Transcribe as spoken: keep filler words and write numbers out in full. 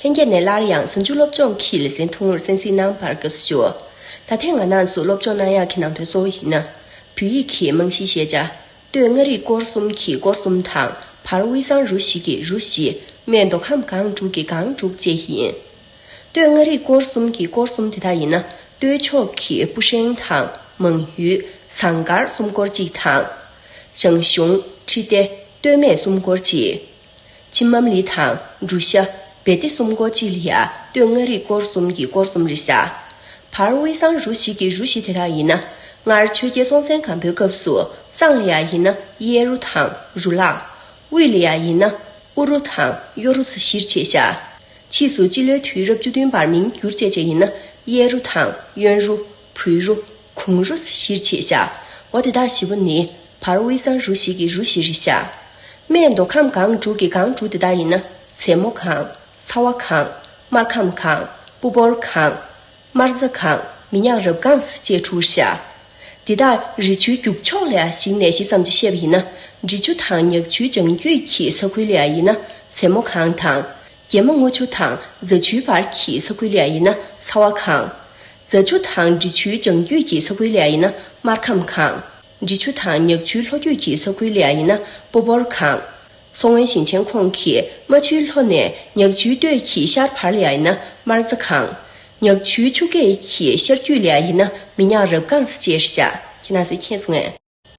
ལྷན་རྒྱས་ནས་སླར་ཡང་གཟའ་མཇུག་སློབ་སྦྱོང་གི་ལེ་ཚན་ཐུང་ངུར་གསན་གཟིགས་གནང་བར་དགའ་བསུ་ཞུ། ད་ཐེངས་ང་རང་ཚོ་སློབ་སྦྱོང་གནང་ཡག་གི་ནང་དོན་གཙོ་བོ་ཡིན་ན། བོད་ཡིག་གི་རྨང་གཞིའི་ཤེས་བྱ། སྟོད་མངའ་རིས་སྐོར་གསུམ་གྱི་སྐོར་གསུམ་དང་། བར་དབུས་གཙང་རུ་བཞི་གི་རུ་བཞི། སྨད་མདོ་ཁམས་སྒང་དྲུག་གི་སྒང་དྲུག་བཅས་ཡིན། སྟོད་མངའ་རིས་སྐོར་གསུམ་གྱི་སྐོར་གསུམ་དེ་དག་ཡིན་ན། སྟོད་ཕྱོགས་ཀྱི་སྤུ་ཧྲེང་དང་མང་ཡུལ། ཟངས་དཀར་གསུམ་སྐོར་གཅིག་དང་། ཞང་ཞུང་། ཁྲི་ལྡེ། སྟོད་སྨད་གསུམ་སྐོར་གཅིག་ཆི་མམ་ལི་དང་འབྲུག་ཤ། བེ་ཏི་གསུམ་སྐོར་གཅིག་ལ་ཡ་སྟོད་མངའ་རིས་སྐོར་གསུམ་གྱི་སྐོར་གསུམ་རེད་ཤག་བར་དབུས་གཙང་རུ་བཞི་གི་རུ་བཞི་དེ་དག་ཡིན་ན། སྔར་ཆོས་རྒྱལ་སྲོང་བཙན་སྒམ་པོའི་སྐབས་སུ་གཙང་ལ་ཡ་ཡིན་ན་གཡས་རུ་དང་རུ་ལག་དབུས་ལ་ཡ་ཡིན་ན་དབུ་རུ་དང་གཡོ་རུ་སོགས་བཞིར་ཕྱེ་ཤག་ཕྱིས་སུ་སྤྱི་ལོའི་དུས་རབས་བཅུ་བདུན་བར་མིང་བསྒྱུར་བྱས་བྱས་ཡིན་ན་གཡས་རུ་དང་གཡོན་རུ། བོད་རུ། གུང་རུ་སོགས་བཞིར་ཕྱེ་ཤག་འོ་དེ་དག་བཞི་པོ་ནི་བར་དབུས་གཙང་རུ་བཞི་གི་རུ་བཞི་རེད་ཤག་སྨད་མདོ་ཁམས་སྒང་དྲུག་གི་སྒང་དྲུག་དེ་དག་ཡིན་ན་མཚན་མོ་སྒང་། ཚ་བ་སྒང་། སྨར་ཁམས་སྒང་། སྤུ་བོར་སྒང་། སྨར་རྩྭ་སྒང་། མི་ཉག་རབ་སྒང་སོགས་བཅས་དྲུག་རེད་ཤག་འདི་དག་རི་ཆུའི་རྒྱུག་ཕྱོགས་ལ་ཡ་གཞིགས་ནས་ཞིབ་ཙམ་ཅིག་བཤད་པ་ཡིན་ན། འབྲི་ཆུ་དང་ཉག་ཆུའི་བྱང་རྒྱུད་ཀྱི་ས་ཁུལ་ལ་ཡ་ཡིན་ན་མཚན་མོ་སྒང་དང་། རྒྱལ་མོ་རྔུལ་ཆུ་དང་རྫ་ཆུའི་བར་གྱི་ས་ཁུལ་ལ་ཡ་ཡིན་ན་ཚ་བ་སྒང་། རྫ་ཆུ་དང་འབྲི་ཆུའི་བྱང་རྒྱུད་ཀྱི་ས་ཁུལ་ལ་ཡ་ཡིན་ན་སྨར་ཁམས་སྒང་། འབྲི་ཆུ་དང་ཉག་ཆུའི་ལྷོ་རྒྱུད་ཀྱི་ས་ཁུལ་ལ་ཡ་ཡིན་ན་སྤུ་བོར་སྒང་། མཚོ་སྔོན་ཞིང་ཆེན་ཁོངས་ཀྱི་རྨ་ཆུའི་ལྷོ་ནས་ཉག་ཆུའི་སྟོད་ཀྱི་ཤར་བར་ལ་ཡ་ཡིན་ན་སྨར་རྩྭ་སྒང་། ཉག་ཆུའི་ཆུ་སྐེད་ཀྱི་ཤར་རྒྱུད་ལ་ཡ་ཡིན་ན་མི་ཉག་རབ་སྒང་སོགས་བཅས་རེད་ཤག་ཁྱེད་རང་ཚོས་མཁྱེན་སོང་ངས།